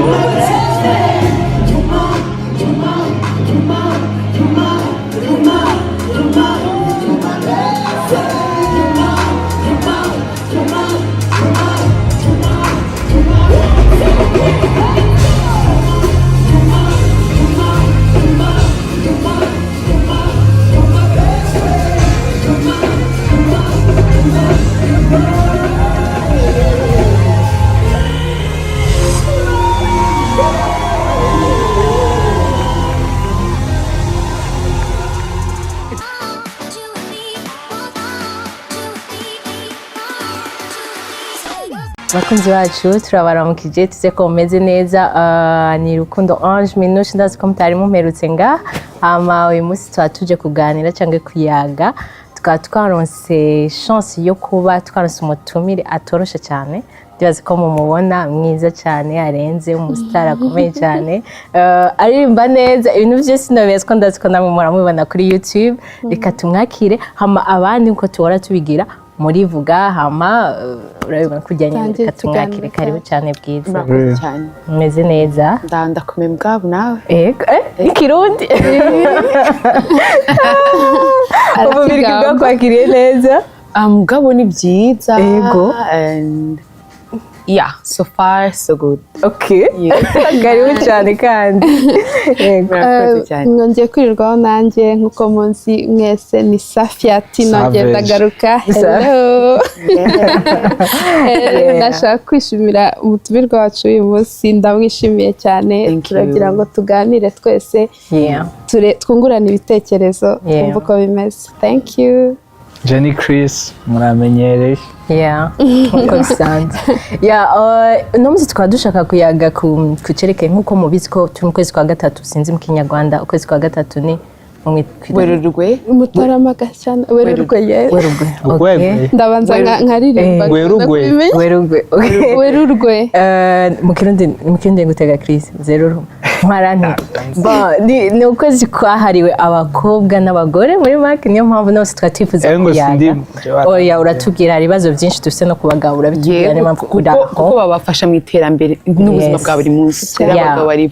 You're my best friend. You're my, you're my, you're my, you're my, you're my, you're my, you're my best friend. You're my, you're my, you're my, you're my, you're my, you're my best friend. You're my, you're my, you're my, you're my, you're my, you're my best friend. You're my, you're my, you're my, you're my. Bakunzi bacu, turabaramukije, tuze ko mumeze neza. Ni Rukundo Ange Minouche. Ndazi ko mutari mumperutse nga hama. Uyu munsi tuba tuje kuganira cyangwa kuyaga, tukaba twaronse chance yo kuba twaronse umutumire atoroshe cyane. Ndibaza ko mumubona, mwiza cyane, arenze, umusitari akomeye cyane, aririmba neza, ibintu byose nobeza ko ndazi ko namwe muramubona kuri YouTube. Reka tumwakire, hama abandi nkuko tuhora tubigira murivuga, hama urabibona kujya nyine. Tangira Reka tumwakire. ikiganiro. Karibu cyane, Bwiza. Murakoze cyane. Mumeze neza? Ndakomeye bwabo, nawe? Ego, ikirundi ububirigi bwakwakiriye neza? Ah, mugabo ni byiza. Yego. And yeah, so far so good. Okay, karibu cyane kandi, yego. Murakoze cyane. Mwongeye kwirirwaho nanjye, nk'uko munsi mwese ni Safiati, nongeye Savage. ndagaruka. Hello. Ndashaka kwishimira umutumirwa wacu uyu munsi, ndamwishimiye cyane. Thank you. Turagira ngo tuganire twese, twungurane ibitekerezo, twumve uko bimeze. Thank you. Jenny Chris muramenyereye. Yeah, nkuko bisanzwe. Yeah, uno munsi tukaba dushaka kuyaga ku cerekeye, nk'uko mubizi ko turi mu kwezi kwa gatatu. Sinzi mu Kinyarwanda, ukwezi kwa gatatu ni Werurwe. Mutarama, Gashyana, Werurwe, yes. Werurwe, okay. Ugwegwe. Ndabanza nkaririmba. Werurwe. Ndakubimenya. Werurwe, okay. Werurwe. Mu Kirundi gutega Chris zero ntwaranti. Bon, ni ukwezi kwahariwe abakobwa n'abagore muri make, niyo mpamvu nose twari twifuza Eh, ngo kuyaga. sindi- Oya, uratubwira, hari ibibazo byinshi dufite no ku bagabo, urabitubwira, niyo mpamvu kuko uraho. kuko babafasha mu iterambere n'ubuzima bwa buri munsi. Rero abagabo bari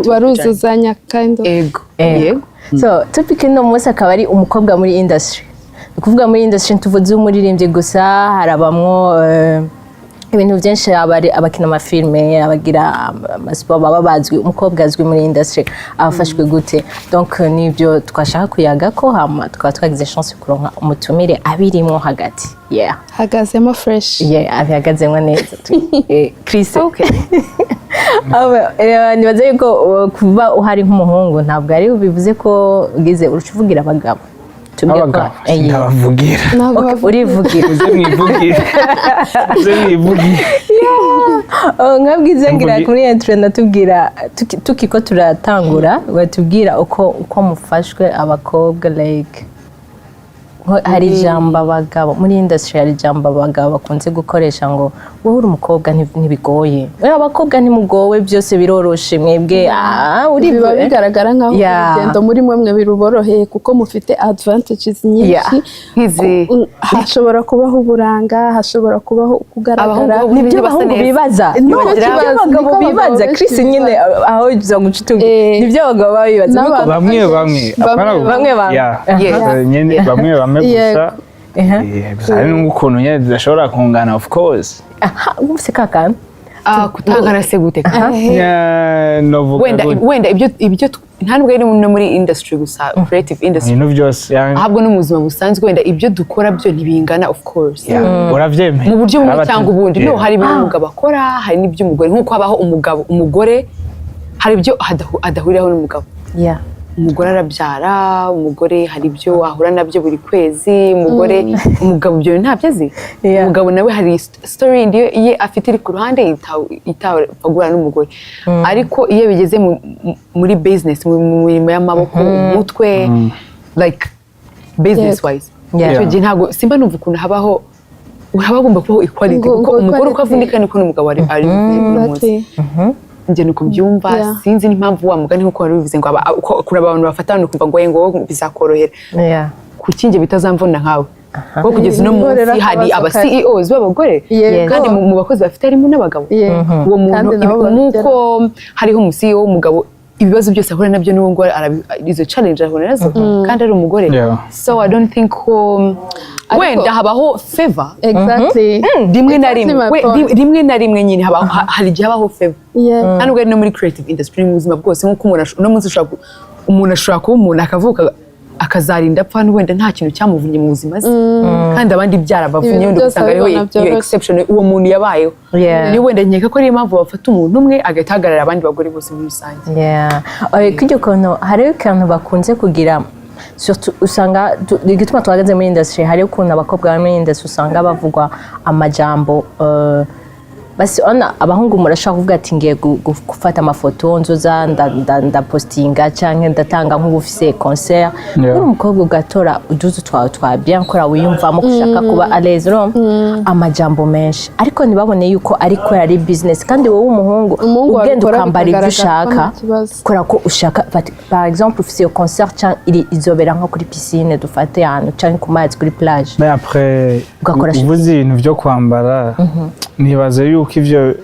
Baruzuzanya kind of. Ego. Ego. Yego. So topic ino munsi akaba ari umukobwa muri industry. Ni ukuvuga muri industry tuvuze umuririmbyi gusa, harabamwo ibintu byinshi, abari abakina amafilme, abagira amasiporo, baba bazwi. Umukobwa azwi muri industry abafashwe gute? Donc nibyo twashaka kuyaga ko, hama tukaba twagize chance yo kuronka umutumire abirimwo hagati, yeah. Hagazemo fresh. Yeah, abihagazemo neza. Chris. Okay. Nibaza yuko kuba uhari nk'umuhungu ntabwo ari bivuze ko ugize uruca uvugira abagabo. Tubwire ko- Abagabo yeah. ndabavugira. Ntabwo Okay, bavuga. Urivugira. Uze mwivugire, uze mwivugire. Oh, nka Bwiza ngira kuri intro natubwira tukiko turatangura, batubwira uko mufashwe abakobwa, like hari ijambo abagabo muri industry, hari ijambo abagabo bakunze gukoresha ngo wowe uri umukobwa ntibigoye. Abakobwa ntimugowe, byose biroroshe mwebwe. Ah, uri Biba bigaragara nkaho urugendo muri mwe biruboroheye kuko mufite advantages nyinshi. Nk'izi Hashobora kubaho uburanga, hashobora kubaho kugaragara. Abahungu Nibyo basa abahungu neza. bibaza. Nibyo Nibyo kibazo, abagabo niko abagabo bibaza. benshi Chris nyine aho uza guca utubwira. Nibyo abagabo baba bibaza. N'abantu Bamwe bamwe. Bamwe bamwe bamwe. Yeah. Yeah. Nyine bamwe bamwe gusa. Gusa hari n'ukuntu nyine tudashobora kungana, of course. Aha, wumvise ka kantu? Ah, kutangana se gute? Yeah, novuga Wenda gute? Wenda ibyo nta nubwo ari no muri industry gusa, creative industry, Ibintu byose, yeah. ahubwo no mu buzima busanzwe, wenda ibyo dukora byo ntibingana, of course. Yeah, urabyemeye. Mu buryo bumwe cyangwa ubundi, no hari ibintu umugabo akora, hari n'ibyo umugore, nk'uko habaho umugabo, umugore hari ibyo adahuriraho n'umugabo. Umugore arabyara, umugore hari ibyo ahura nabyo buri kwezi, umugore, umugabo ibyo bintu ntabyo azi. Umugabo nawe hari story yindi ye afite iri ku ruhande itapfa guhura n'umugore. Ariko iyo bigeze muri business, mu mirimo y'amaboko, umutwe, like business wise, icyo gihe ntabwo simba numva ukuntu habaho, haba hagomba kubaho equality, kuko ngo umugore uko equality. avunika niko n'umugabo ari buri munsi. Njye nuko mbyumva. Sinzi n'impamvu, wa mugani nk'uko wari ubivuze ngo ukuntu abantu bafata abantu kumva ngo ngo wowe bizakorohera, kuki njye bitazamvuna nkawe? Kuko kugeza uno Niho rero munsi hari aba akabazo kari. CEOs b'abagore, Yego. kandi mu bakozi bafite harimo n'abagabo. Uwo muntu, Kandi nabo nk'uko hariho umu CEO w'umugabo, ibibazo byose ahura nabyo n'uwo nguwo izo challenge ahura nazo kandi ari umugore. So I don't think ko wenda habaho favor rimwe na Exactly rimwe. my point. Rimwe na rimwe nyine hari igihe habaho favor. Nubwo ari no muri creative industry, mu buzima bwose, nk'uko umuntu uno munsi umuntu ashobora kuba umuntu akavuka akazarinda apfa wenda nta kintu cyamuvunnye mu buzima ze, kandi abandi byarabavunnye, Ibintu wenda byose ugasanga hariho abibona iyo byoroshye. exception uwo muntu yabayeho. Ni wenda nkeka ko ariyo mpamvu bafata umuntu umwe agahita ahagararira abandi bagore bose muri rusange. Yeah. Kujya ukuntu hariho ikantu bakunze kugira, surtout usanga igituma tuhagaze muri industry, hariho ukuntu abakobwa bari muri industry usanga bavugwa amajambo, basi ona abahungu murashobora kuvuga ati ngiye gufata amafoto nzoza ndapostinga canke ndatanga nk'ubu ufise concert. Uri umukobwa ugatora uduzu twawe twa bien kora wiyumvamo gushaka kuba à l'aise, urumva amajambo menshi, ariko ntibabone yuko ari kubera ari business. Kandi wowe umuhungu Umuhungu ugenda wabikora ukambara ibyo bikagaragara ko ushaka, nta kibazo. kubera ko ushaka par exemple ufise iyo concert canke iri izobera nko kuri piscine, dufate ahantu, canke ku mazi, kuri plage. Mais après, Ugakora uvuze ibintu byo kwambara, nibaza yuko ivyo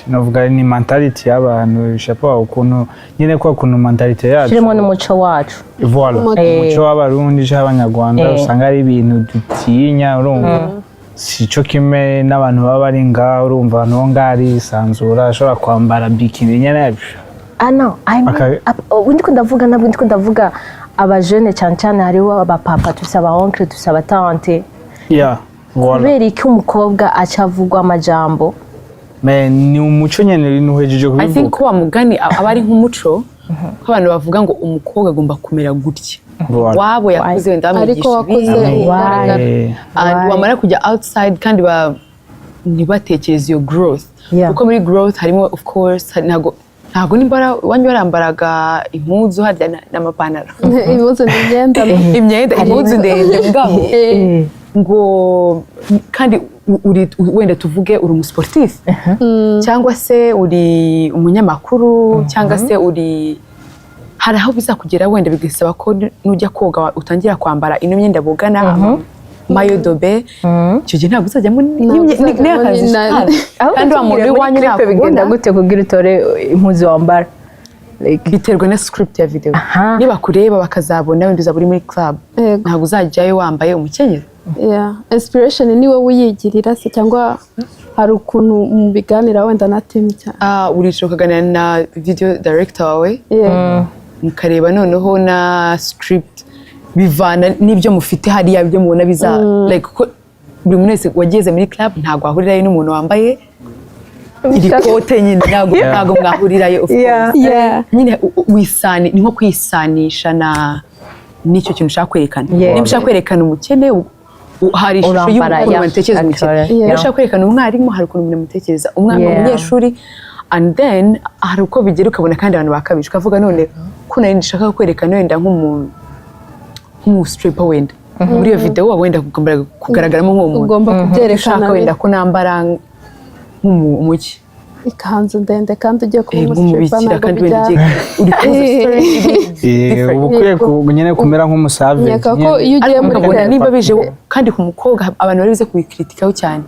novuga ni mentality y'abantu, je sais pas ukuntu nyine, kwa kuntu mentality yacu turimo n'umuco wacu. Voilà, Umuco. umuco w'Abarundi canke Abanyarwanda, usanga ari ibintu dutinya, urumva si cyo kimwe n'abantu baba bari ngaho. Urumva abantu bo ngaho arisanzura, ashobora kwambara bikini nyene. Ah no, I mean, ndiko ndavuga, ntabwo ndiko ndavuga abajene cyane cyane, hariho abapapa, dufise aba oncle, dufise abatante. Yeah, voilà. Kubera iki umukobwa aca avugwa amajambo? Mais ni umuco nyene nuhejeje I think kubivuga. ko wa mugani aba ari nk'umuco ko abantu bavuga ngo umukobwa agomba kumera gutya. Voilà. Wabo yakuze wenda Ariko bamwigisha wakuze ibi. ugaragara. And Why? wamara kujya outside kandi ntibatekereze iyo growth, kuko muri growth harimo, of course, ntabwo nimba iwanyu barambaraga impuzu harya n'amapantaro. Impuzu ni imyenda. Imyenda, impuzu ndende mugabo ngo kandi uri wenda tuvuge uri umusportif, cyangwa se uri umunyamakuru, cyangwa se uri hari aho bizakugera wenda bigasaba ko nujya koga utangira kwambara ino myenda bogana, maillot de bain. Icyo gihe ntabwo uzajyamo uzajyamo n'akazi kandi wa muntu w'iwanyu Muri clip bigenda nakubona. gute kugira utore impuzu wambara? Like, Biterwa na script ya video. Niba kureba bakazabona wenda uzaba uri muri club, ntabwo uzajyayo wambaye umukenyero. Yeah. Inspiration ni wowe uyigirira se, cyangwa hari ukuntu mubiganira wenda na team cyane? Ah, uricara ukaganira na video director wawe, mukareba noneho na script, bivana n'ibyo mufite hariya, ibyo mubona biza like ko buri muntu wese wageze muri club ntabwo wahurirayo n'umuntu wambaye iri kote nyine, ntabwo mwahurirayo, of course. Nyine ni nko kwisanisha na n'icyo kintu ushaka kwerekana. Niba ushaka kwerekana umukene, hari ishusho Urambara, y'ukuntu yeah, batekereza umukene. actually, Niba ushaka kwerekana umwarimu, hari ukuntu umuntu amutekereza umwana, umunyeshuri. And then hari uko bigera ukabona kandi abantu bakabije, ukavuga none ko nari nshaka kwerekana wenda nk'umu stripper, wenda muri iyo video wenda ugomba kugaragaramo nk'uwo muntu. Ugomba kubyerekana. Ushaka wenda ko nambara nk'umuki Ikanzu ndende kandi ugiye kuba umustripper, nk'umubikira ntabwo kandi wenda bijyana. ugiye uri kuza story Eh, uba ukwiye nyine kumera nk'umusavage. Nkeka ko iyo ugiye ariko muri ukabona club niba bije kandi ku mukobwa abantu bari buze kubikritikaho cyane,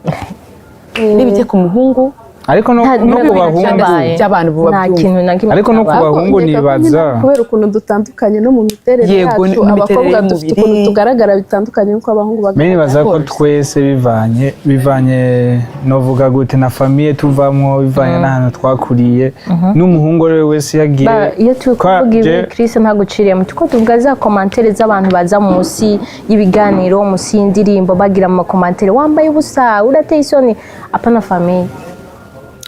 niba ijya ku muhungu Ariko no ku bahungu cyabaye. by'abantu buba Nta byumva. kintu na kimwe Ariko no ku cyabaye. bahungu Nkeka ko nibaza nyine kubera ukuntu dutandukanye no mu miterere Yego, yacu, n'imiterere abakobwa dufite y'umubiri. ukuntu tugaragara bitandukanye n'uko abahungu Mbe bagaragara. nibaza ko Course. twese bivanye novuga gute na famille tuvamwo, bivanye n'ahantu twakuriye, n'umuhungu ari we wese yagiye Iyo turi kuvuga ibi, Chris, ntaguciriye mu tuko, tuvuga za commentaire z'abantu baza munsi y'ibiganiro, munsi y'indirimbo, bagira ama commentaire: wambaye ubusa, urateye isoni, apana famille.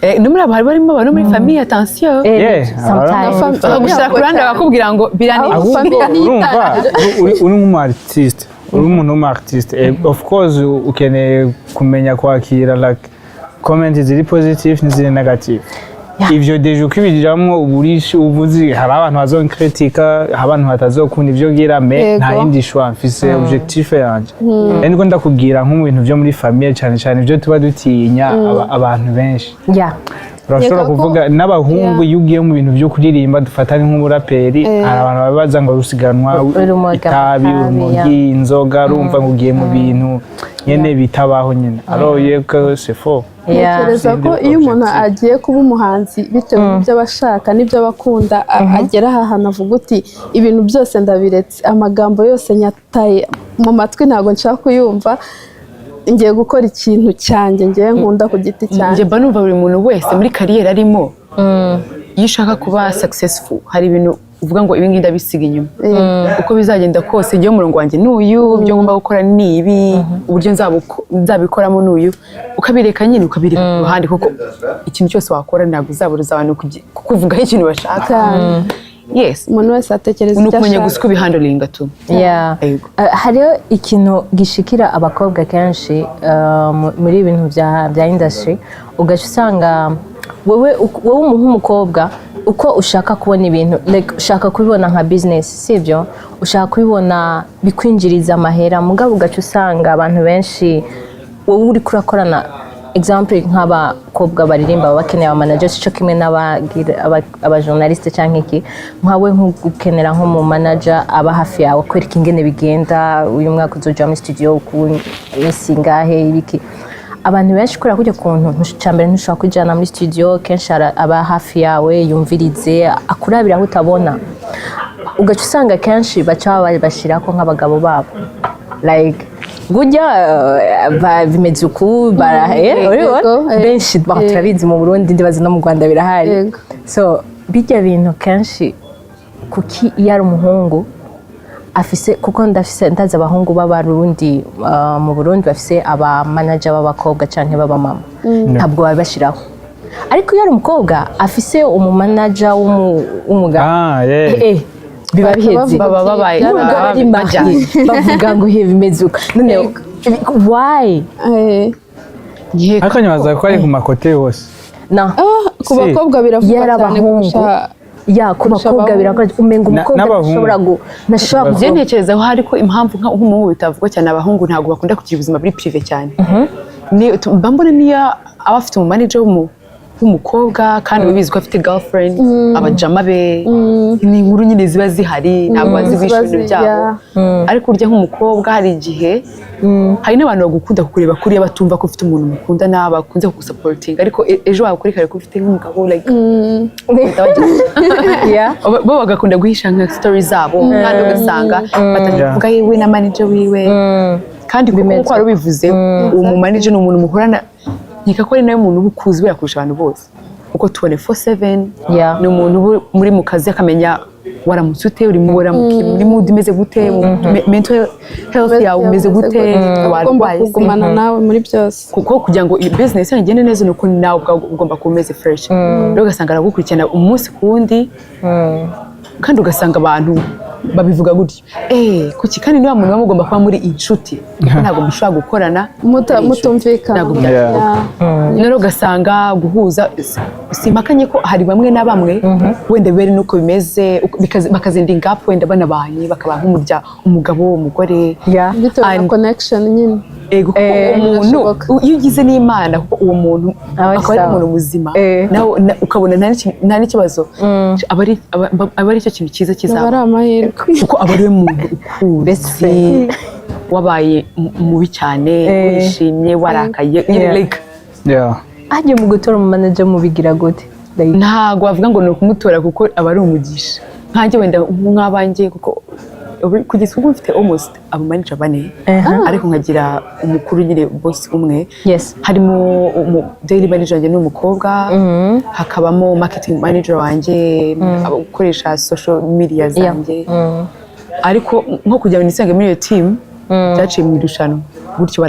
Eh, no muri abo hari barimo abantu muri famille, attention. Yeah, Sometimes. Bakagushyira ku ruhande bakakubwira ngo birani. Ahubwo Ahubwo famille niyo urumva itangira. uri nk'umu artiste, uri umuntu w'umu artiste, of course ukeneye kumenya kwakira like comment ziri positive n'iziri negative. Ivyo déjà uko ibijamwo uburisha ubuzi, hari abantu bazonkritika, hari abantu batazokunda ivyo ngira, mais nta yindi choix mfise, objectif yanje. Rero niko ndakubwira nko mu bintu vyo muri famille, cyane cyane ibyo tuba dutinya abantu benshi. Urashobora Nkeka ko- kuvuga n'abahungu, iyo ugiye mu bintu byo kuririmba, dufatane nk'umuraperi, hari abantu babaza ngo rusiganwa Urumogi, itabi, amatabi, urumogi, inzoga, urumva ngo ugiye mu bintu nyene bitabaho nyene, alors que c'est faux. Ntekereza ko Sindi iyo umuntu objective. agiye kuba umuhanzi bitewe n'ibyo aba ashaka n'ibyo aba akunda, agera aha hantu avuga uti: "Ibintu byose ndabiretse, amagambo yose nyataye mu matwi, ntabwo nshaka kuyumva, ngiye gukora ikintu cyanjye ngiye nkunda ku giti Njye cyanjye." mba numva buri muntu wese muri carrière arimo, iyo ushaka kuba successful, hari ibintu uvuga ngo ibi ngibi ndabisiga inyuma, uko bizagenda kose njyewe umurongo wanjye ni uyu, ibyo ngomba gukora ni ibi, uburyo nzabikoramo ni uyu, ukabireka nyine, ukabireka ku ruhande, kuko ikintu cyose wakora ntabwo uzaburuza abantu kukuvugaho ikintu bashaka. Cyane. Yes. Umuntu wese atekereza Ni icyo ukumenya ashaka. gusa uko ubihandlinga tu. Yego. Hariho ikintu gishikira abakobwa kenshi muri ibintu bya industry, ugaca usanga wowe nk'umukobwa uko ushaka kubona ibintu, like, ushaka kubibona nka business, sibyo? Ushaka kubibona bikwinjiriza amahera, mugabo ugaca usanga abantu benshi wowe uri kurakorana, example nk'abakobwa baririmba baba bakeneye abamanager, cyo kimwe abajournaliste cyangwa iki, nkawe nk'ukenera nk'umu manager aba hafi yawe kwereka ingene bigenda, uyu mwaka uzoja muri studio ku minsi ingahe, ibiki. Abantu benshi kubera kujya kuntu cya mbere ntushobora kujyana muri studio kenshi, aba hafi yawe yumvirize, akurabira aho utabona, ugaca usanga kenshi baca bashyirako nk'abagabo babo, like burya bimeze uku urabibona? Yego, Benshi turabizi mu Burundi, ndibaza no mu Rwanda birahari. So bijya bintu kenshi kuki iyo ari umuhungu afise, kuko ndafise, ndazi abahungu b'Abarundi, mu Burundi bafise aba manager b'abakobwa canke b'abamama, ntabwo babibashiraho, ariko iyo ari umukobwa afise umumanager w'umugabo, Ah, yeah. biba biheze. Baba babaye nubwo baba bari marié, bavuga ngo he bimeze uko none, why? Nkeka Ariko nyibaza ko ari ku makote yose. Na Ah, ku Si. bakobwa biravugwa Yari cyane abahungu. kurusha Ya, ku kurusha bakobwa abahungu. birakora, umenga umukobwa N'abahungu. ntashobora Njye ntekereza ko hariko impamvu nk'umuhungu bitavugwa cyane, abahungu ntabwo bakunda kugira ubuzima buri privé cyane. Mba mbona niyo aba afite umumanager w'umukobwa kandi ubizi ko afite girlfriend, abajama be ni inkuru nyine ziba zihari, ntabwo bazi guhisha Ziba ibintu byabo. Ariko urya nk'umukobwa, hari igihe hari n'abantu bagukunda kukureba kuriya batumva ko ufite umuntu mukundana, bakunze kugusupportinga, ariko ejo wakuri kare ko ufite nk'umugabo, like bahita bo bagakunda guhisha nka story zabo, kandi ugasanga batangiye kuvuga yewe na manager wiwe, kandi kuko nk'uko wari ubivuze, uwo mu manager ni umuntu muhorana, nkeka ko ari nawe muntu uba ukuzi buriya kurusha abantu bose, kuko 24/7 ni umuntu uba muri mu kazi, akamenya waramutse ute, uri muri mood imeze gute, mental health yawe umeze gute, Ugomba warwaye se? kugumana nawe muri byose. Kuko kugira ngo iyi business yanyu igende neza ni uko nawe ubwawe ugomba kuba umeze fresh. Rero ugasanga aragukurikirana umunsi ku wundi, kandi ugasanga abantu babivuga gutyo, kuki kandi niba muntu muba mugomba kuba muri inshuti, kuko ntabwo mushobora gukorana muri inshuti. Mutumvikana. Ntabwo byashoboka. Rero ugasanga guhuza, simpakanye ko hari bamwe na bamwe wenda biba ari nuko bimeze, bakazenda ingapu, wenda banabanye bakaba nk'umurya umugabo umugore. Bitewe na connection nyine. Ego, kuko umuntu Birashoboka. iyo ugize n'Imana, kuko uwo muntu Aba ari akaba ari sawa. umuntu muzima, nawe ukabona nta n'ikibazo, aba ari cyo kintu cyiza Aba kizaba ari amahirwe. kuko aba ari we muntu Best ukuzi friend. wabaye mubi cyane, wishimye, warakaye nyine, like Hagiye mu gutora umumanager mubigira gute? Like, ntabwo wavuga ngo ni ukumutora, kuko aba ari umugisha. Nkanjye wenda nk'abanjye, kuko kugeza ubu mfite almost abamanager bane, ariko nkagira umukuru nyine, boss umwe. Harimo daily manager wanjye ni umukobwa, hakabamo marketing manager wanjye, gukoresha social media zanjye. Ariko nko kugira ngo nisange muri iyo team byaciye mu irushanwa gutyo,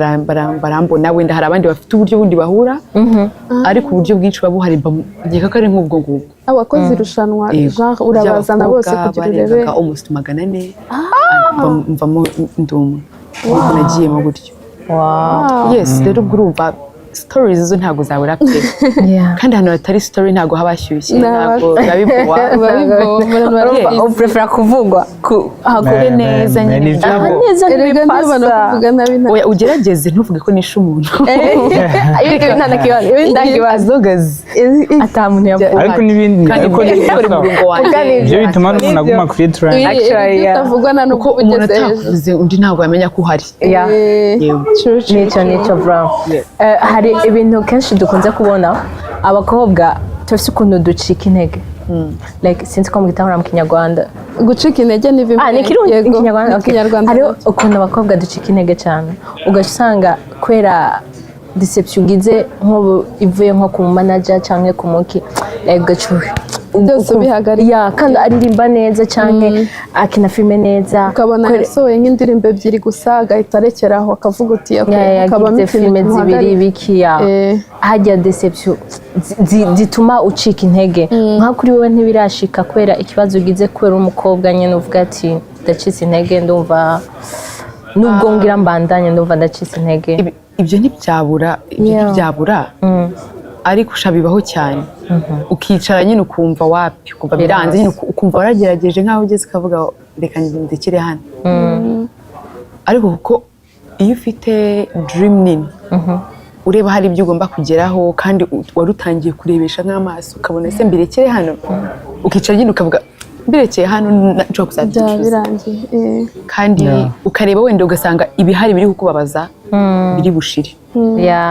barambona. Wenda hari abandi bafite uburyo bundi bahura, ariko uburyo bwinshi buba buhari, nkeka ko ari nk'ubwo ngubwo. Abakoze irushanwa? Yego. Genre urabazana bose Ry'abakobwa kugira urebe? Barengaga almost 400, mvamo ndi umwe, ariko nagiyemo gutyo. Yes, rero ubwo urumva Stories zo ntabwo zabura pe. Kandi ahantu hatari story ntabwo haba hashyushye. Ntabwo. Ntabwo biba bivugwa. Biba bivugwa, Urumva uprefera kuvugwa ku Hakube neza nyine. Nibyo. Aha neza. Erega ndumva no ntibipasa. Kuvuga nabi nta Oya, ugerageze ntuvuge ko nishe umuntu. Ibi nta kibazo, ibi nta kibazo. As long as Ata muntu yavuga. Ariko n'ibindi kandi ariko mbikore mu murongo wanjye. Ibyo bituma n'umuntu aguma kuri trend. Actually, Ibyo yeah. utavugwa na Kuko nuko umuntu ugeze hejuru. atakuvuze, undi ntabwo yamenya ko uhari. Yego. True, true. Nicyo bro. Hari ibintu kenshi dukunze kubona, abakobwa turafite ukuntu ducika intege, like sinzi ko mugitahura mu Kinyarwanda. Gucika intege ni bimwe. Ah, ni Kirundi? Yego, Ikinyarwanda. ni Okay. Ikinyarwanda. Hariho ukuntu abakobwa ducika intege cyane, ugaca usanga kubera deception ugize, nk'ubu ivuye nko ku manager cyangwa ku muki, like ugaca Byose ubihagarika. Ya, kandi aririmba neza cyangwa akina filime neza. Ukabona yasohoye nk'indirimbo ebyiri gusa, agahita arekeraho, akavuga uti "Okay," Ya, hakabamo yagize ikintu filime zibiri kimuhagarika. biki ya hajya deception zituma ucika intege. Nka kuri wowe ntibirashika kubera ikibazo ugize, kubera umukobwa nyine uvuga ati ndacitse intege, ndumva nubwo ngira mbandanye, ndumva ndacitse intege? Ibyo ntibyabura, ibyo ntibyabura, ariko usha bibaho cyane, ukicara nyine ukumva wapi, ukumva biranze nyine, ukumva waragerageje nk'aho ugeze ukavuga reka ndekere hano. Ariko kuko iyo ufite dream nini, ureba hari ibyo ugomba kugeraho, kandi wari utangiye kurebesha nk'amaso, ukabona ese mbirekere hano, ukicara nyine ukavuga mbirekeye hano nshobora Byaba kuzabyicuza. birangiye. Kandi ukareba wenda ugasanga ibihari biri kukubabaza biri bushire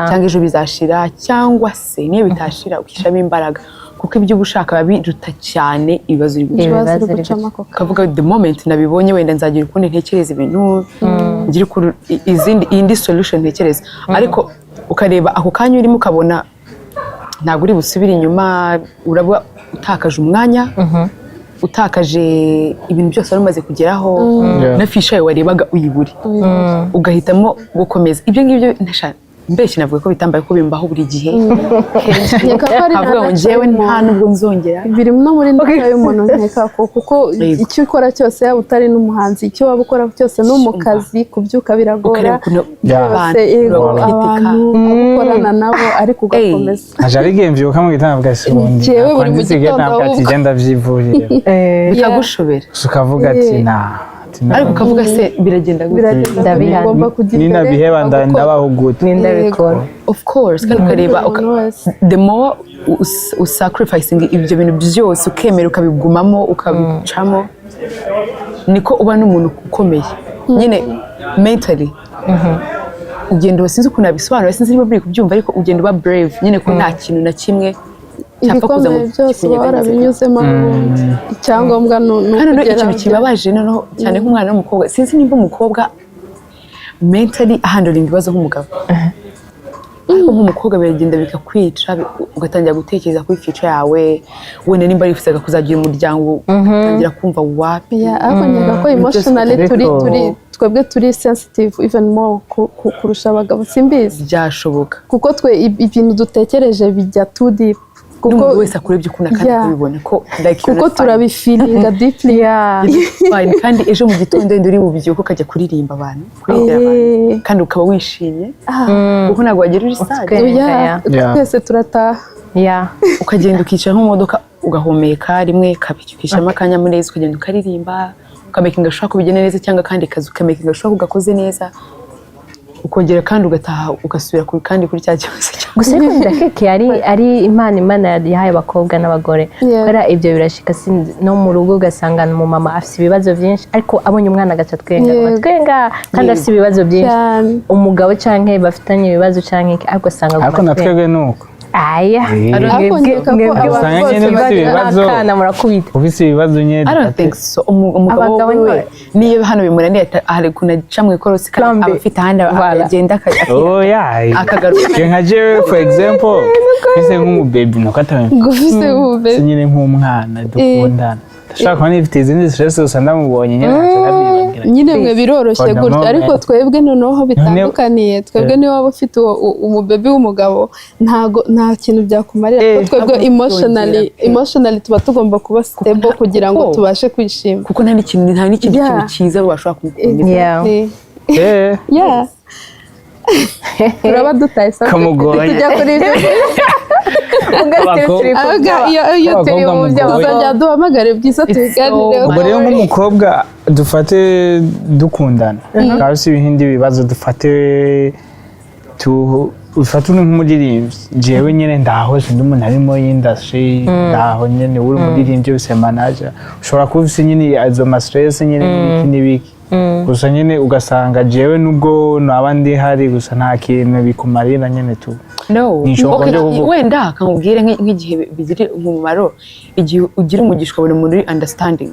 cyangwa ejo bizashira, cyangwa se niyo bitashira ukishyiramo imbaraga, kuko ibyo uba ushaka biba biruta cyane ibibazo uri gucamo. Ibibazo Ibibazo uri uri gucamo ako kanya. Ukavuga the moment nabibonye wenda nzagira ukundi ntekereza ibintu, ngire ukuntu izindi indi solution ntekereza. Ariko ukareba ako kanya urimo, ukabona ntabwo uri busubire inyuma, uraba utakaje umwanya, utakaje ibintu byose wari umaze kugeraho, na future yawe warebaga uyibure, ugahitamo gukomeza. Ibyo ngibyo mbeshye navuga ko bitambaye, ko bimbaho buri gihe. Nkeka ko ari Avuga ngo na njyewe nature. Nta nubwo nzongera. Biri no muri nature y'umuntu nkeka ko, kuko icyo ukora cyose, yaba utari n'umuhanzi, icyo waba ukora cyose, no mu kazi kubyuka biragora. Ukareba ukuntu Byose, yego. abantu Abantu abo ukorana nabo, ariko ugakomeza. Aje ari igihe mbyuka mu gitondo avuga si ubundi Jewe buri mu nakwanditse gitondo ntabwo ati ahubwo. genda byivurire. Bikagushobera. Gusa ukavuga ati na ati na- Ariko ukavuga se biragenda gute? Biragenda. Ndabihamya. Ugomba kujya imbere. Ninabiheba ugomba gukora. Ndabaho gute? Nindabikora. Of course, kandi ukareba Umuntu wese. the more usacrificing ibyo bintu byose, ukemera ukabigumamo, ukabicamo, niko uba n'umuntu ukomeye nyine mentally. Ugenda uba, sinzi ukuntu nabisobanura, sinzi niba muri kubyumva, ariko ugenda uba brave nyine, ko nta kintu na kimwe cyapfa kuza ngo Ibikomeye byose uba kikunyeganyeze. warabinyuzemo n'ubundi, icyangombwa ni Kandi noneho ukugera ikintu kibabaje noneho cyane nk'umwana w'umukobwa, sinzi nimba umukobwa mentally ahandlinga ibibazo nk'umugabo, ariko nk'umukobwa biragenda bikakwica, ugatangira gutekereza kuri future yawe, wenda nimba wifuzaga kuzagira umuryango, ugatangira kumva wapi. Yeah, ariko nkeka ko emotionally turi turi twebwe turi sensitive even more kurusha abagabo, simbizi. Byashoboka. Kuko twe ibintu dutekereje bijya too deep, kuko N'umuntu wese akurebye ukuntu akandi akabibona ko like you're kuko not fine. Turabifeelinga deeply. Fine. Kandi ejo mu gitondo wenda uri bubyuke ukajya kuririmba abantu, kuririmbira abantu, kandi ukaba wishimye, kuko ntabwo wagira uri sad. Utwenga, Yeah, yeah. twese turataha. Ukagenda ukicara nko mu modoka, ugahumeka rimwe, kabiri, ukishyiramo akanyamuneza, ukagenda ukaririmba, ukamakinga sure ko bigenda neza, cyangwa akandi kazi ukamakinga sure ko gakoze neza, ukongera kandi ugataha, ugasubira kandi kuri cya kibazo cyawe. Gusa ariko ndakeke ari impano Imana yahaye abakobwa n'abagore. Kubera ibyo birashika no mu rugo, ugasanga umumama afite ibibazo byinshi, ariko abonye umwana agaca twenga, twenga, kandi afite ibibazo byinshi. Cyane. Umugabo canke bafitanye ibibazo canke iki, ariko usanga Ariko aguma na twenga. twebwe ni uko. Aya. Ariko nkeka ko Mwebwe abantu Usanga bose nyine ufite bagira ibibazo. Akana murakubita. Ufise ibibazo nyine. I don't think so. Umugabo Abagabo we niyo hano bimunaniye, hari ukuntu aca mu ikorosi kandi Plan B. aba afite ahandi Voilà. agenda Oh yeah. akagaruka. Je nka jewe, for example, mfise nk'umubebi nuko ataba Ngo ufise ubube. Nyine nk'umwana dukundana, ndashobora kuba nifite izindi stress, gusa ndamubonye nyine nkaca ndabyibagira. Nyine mwe biroroshye For the gutyo, moment. ariko twebwe noneho aho bitandukaniye, twebwe niba waba ufite uwo umubebi w'umugabo, ntago nta kintu byakumarira, kuko twebwe Ntabwo emotionally byongera pe. emotionally tuba tugomba kuba stable kugira ngo tubashe kwishima. Kuko nta n'ikintu, nta n'ikindi kintu cyiza washobora kumukomeza. Yeah. Exactly. Yeah. Turaba dutaye subject. Kamugoye. Tujya kuri ibyo. Abakobwa- Avuga iyo turi Abakobwa mu mugoye. Tuzajya duhamagare Bwiza tubiganireho. Ubwo rero nk'umukobwa dufate dukundana, bikaba si ibindi bibazo, dufate tu ufate uri nk'umuririmbyi, jewe nyine ndaho, sindi umuntu ari muri industry, ndaho nyine uri umuririmbyi ufise manager, ushobora kuba ufise nyine izo ma stress nyine n'ibiki n'ibiki, gusa nyine ugasanga jewe nubwo naba ndi hari, gusa nta kintu bikumarira nyine tu. No. Ni Okay, byo kuvuga. Wenda kamubwire nk'igihe bigira umumaro, igihe ugira umugisha ukabona umuntu uri understanding.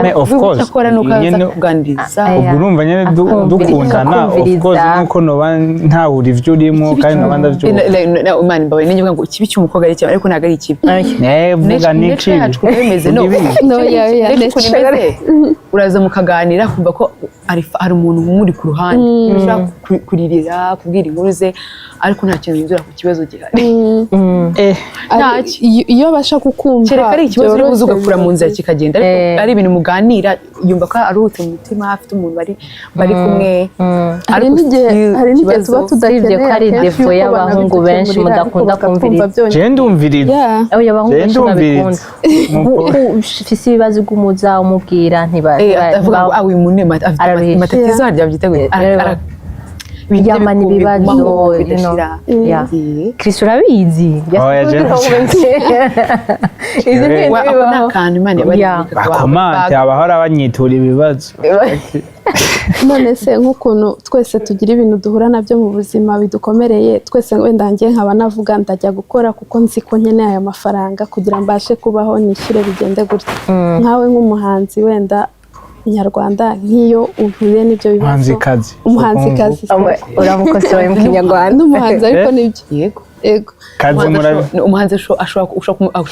Me, of course. Akora nuko aza kuganiriza. Ubwo urumva nyine dukundana, of course, nuko noba ntahura ivyo urimo kandi noba ndavyumva. Imana imbabaye, ninjye ngo ikibi cy'umukobwa ari kibi, ariko ntabwo ari ikibi. Eh, vuga ni Nature kibi. yacu ukuntu bimeze, no. Vuga ibibi. No, yeah, Nature ukuntu imeze, uraza mukaganira, kumva ko hari umuntu umuri ku ruhande ushobora kuririra, kubwira inkuru ze, ariko nta kintu bihindura ku kibazo gihari. Ntacyo. Iyo abasha kukumva Kereka ari ikibazo uri buze byoroshye, ugakura mu nzira kikagenda, ariko ari ibintu muganira, yumva ko aruhutse mu mutima, afite umuntu bari kumwe. Hari Ariko n'igihe still hari n'igihe ikibazo- tuba tudakeneye Usibye ko ari akenshi défaut yuko y'abahungu benshi banabidukemurira, ariko mudakunda bakatwumva kumviriza. byonyine. Je ndumviriza. Oya, abahungu Je benshi ndumviriza. babikunda. Ufise ibibazo ugumuza umubwira ntiba Avuga ngo ah, uyu muntu afite Araruhisha. matatizo, harya byita gute? Ibintu Yamana ibibazo, bigumaho, you know. bidashira. Yeah. Chris, urabizi. Oya, Izi ni Ako ni bibaho. akantu Imana yabaremye Bakomante abahora banyitura ibibazo. None se nk'ukuntu twese tugira ibintu duhura nabyo mu buzima bidukomereye twese, wenda njye nkaba navuga ndajya gukora kuko nzi ko nkeneye aya mafaranga kugira mbashe kubaho, nishyure, bigende gutya, nkawe nk'umuhanzi wenda nyarwanda, nk'iyo uhuye n'ibyo bibazo? Umuhanzikazi. Umuhanzikazi. Uramukosoye mu Kinyarwanda. N'umuhanzi, ariko nibyo. Yego. Yego. Kazi Umuhanzi murabi. Umuhanzi ashobora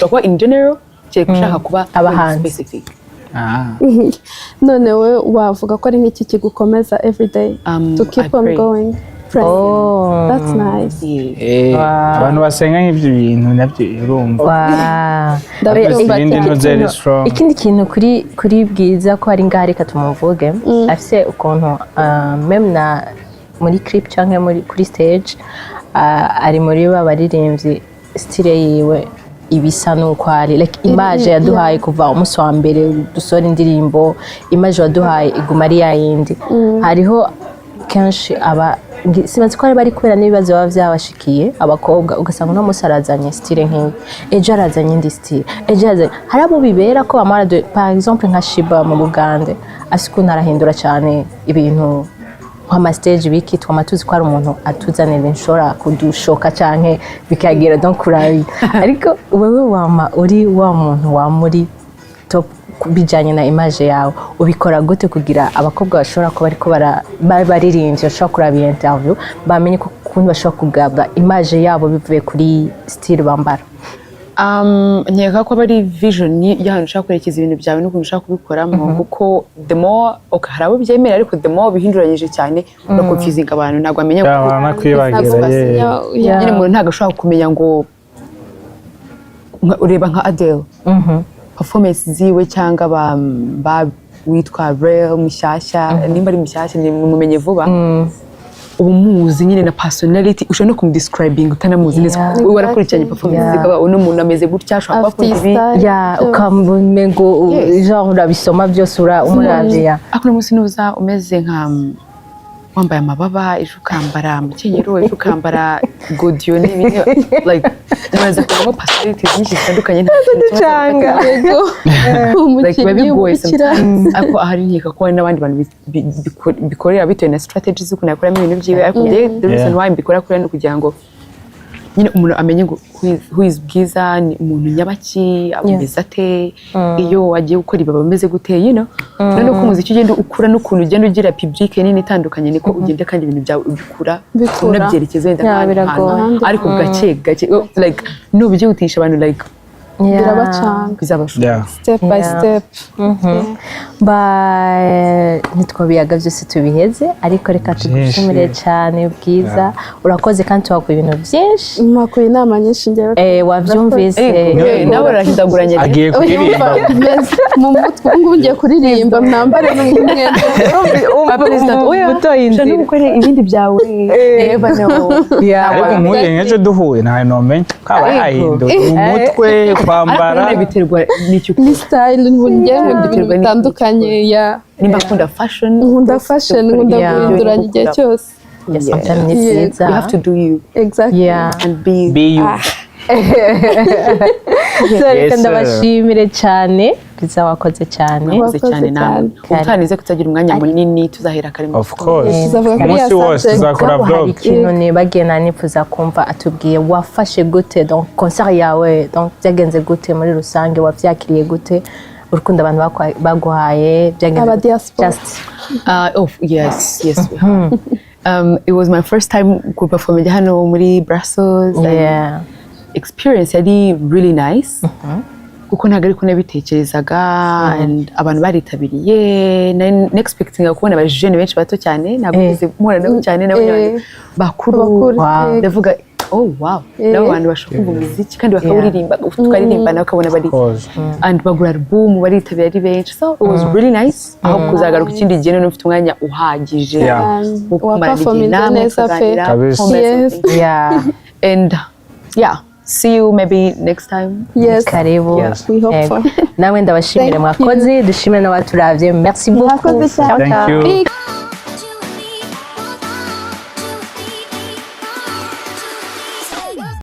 kuba in general, kereka ushaka kuba Abahanzi. specific. Ah. None we wavuga ko ari nk'iki kigukomeza everyday to keep I on pray. going? Pray. Oh. That's nice. Yeah. Abantu basenga nk'ibyo bintu nabyo urumva. Ndabyumva Irindi cyane. ntuze very strong. Ikindi kintu kuri Bwiza, ko hari ngaha, reka tumuvuge, afise ukuntu même na muri clip cyangwa muri kuri stage, ari muri ba baririmbyi style yiwe ibisa nuko ari like image yaduhaye kuva umunsi wa mbere dusohora indirimbo, image waduhaye iguma ari yayindi. Hariho kenshi aba sibazi ko ari bari kubera n'ibibazo biba byabashikiye abakobwa, ugasanga uno munsi arazanye style nk'iyi, ejo arazanye indi style, ejo arazanye. Hari abo bibera ko bamara par exemple nka Sheebah mu Bugande, afise ukuntu arahindura cyane ibintu nk'ama stage biki, twama tuzi ko hari umuntu atuzanira ibintu ushobora kudushoka canke bikagera donc kurabi, ariko wewe wama uri wa muntu wa muri top bijanye na image yawe. Ubikora gute kugira abakobwa bashobora kuba ariko baririmbyi bashobora kuraba iyi interview bamenye ko ukuntu bashobora kugarda image yabo bivuye kuri style bambara? Nkeka ko aba ari vision y'ahantu ushaka kwerekeza ibintu byawe n'ukuntu ushaka kubikoramo, kuko the more, okay, hari abo byemera, ariko the more bihinduranyije cyane uraconfusinga abantu, ntabwo bamenya ngo Baranakwibagira. Ntabwo Ye. basinya. Nyine umuntu ntabwo ashobora kumenya ngo ureba nka Adele performance ziwe, cyangwa ba witwa Rel mushyashya, nimba ari mushyashya ni mumenye vuba, uba umuzi nyine na personality, ushobora no kumudescribing utanamuzi neza, kuko warakurikiranye performance ze, ukaba uno muntu ameze gutya, ashobora kuba Afite akunda ibi. style. Ya, ukamengo genre urabisoma byose umuravye ya. Ariko uno munsi nuza umeze nka wambaye amababa, ejo ukambara umukenyero, ejo ukambara godiyo n'ibindi, like umaze kubamo personality nyinshi zitandukanye, nta kintu kimwe Ducanga. Yego. like biba Umukinnyi bigoye w'umukira. sometimes, ariko ahari nkeka ko hari n'abandi bantu bikorera bitewe na strategy z'ukuntu yakoramo ibintu byiwe, ariko njye the reason why mbikora kuriya ni ukugira ngo nyine umuntu amenye ngo who is Bwiza, ni umuntu nyabaki, ameze ate, iyo wagiye gukora ibi aba ameze gute. Noneho uko umuziki ugenda ukura n'ukuntu ugenda ugira public nini itandukanye, niko ugenda kandi ibintu byawe ubikura Bikura. unabyerekeza wenda Yeah, nk'ahandi biragoye. hantu, ariko gake gake, oh, like nubyihutisha abantu like Birabacanga. Bizabashobora. Step by step. Ba ntitwabiyaga byose tubiheze, ariko reka tugushimire cyane, Bwiza. Urakoze kandi tuhakuye ibintu byinshi. Mpakuye inama nyinshi njyewe. Wabyumvise. Nawe urahindaguranye. Agiye kuririmba. Meze mu mutwe ubu ngubu ngiye kuririmba, mwambare n'umwenda. Perezida, oya. Utoye inzira. Ushobora no gukora ibindi byawe, never know. Ariko nk'uyu nk'ejo duhuye ntawe nomenya kaba yahinduye mu mutwe, kwambara. Ariko nyine biterwa n'icyo Ni style, njyewe nkunda ibintu Biterwa bitandukanye ya. Nimba akunda fashion. Nkunda fashion, nkunda guhinduranya igihe cyose. Yes, sometimes ni byiza. You have to do you Exactly. And be Be you. So, reka Yes, sir. ndabashimire cyane. Bwiza, wakoze cyane. Murakoze Murakoze cyane namwe. cyane. Ubutaha kutagira umwanya munini, tuzahera kare mu Of course. Tuzavuga kuri Umunsi ya wose subject. tuzakora Mugabo hari vlog. ikintu nibagiye nanifuza kumva atubwiye: wafashe gute donc concert yawe? Donc byagenze gute muri rusange? Wavyakiriye gute urukundo abantu baguhaye? Byagenze Aba gute? diaspora. Just Oh, yes. It was my first time kuperforminga hano muri Brussels and experience yari really nice kuko ntabwo ariko nabitekerezaga, and abantu baritabiriye. Nari expectinga kubona abajene benshi bato cyane, ntabwo nigeze mpura nabo cyane, nabo bakuru. Bakuru. Ndavuga: "Oh wow, nabo bantu bashobora kumva umuziki kandi bakawuririmba, tukaririmbana bakabona bari Course. and bagura album, baritabira ari benshi." So it was really nice. Aho kuzagaruka ikindi gihe none ufite umwanya uhagije wo kumarana igihe Waperforminze namwe, neza pe. tukaganira. Kabisa. And yeah, see you maybe next time. Yes. Karibu. We hope for. Namwe ndabashimire. Thank you. Mwakoze, dushimire n'abaturavye. Merci beaucoup. Mwakoze cyane. Ciao, Thank ciao. you. Big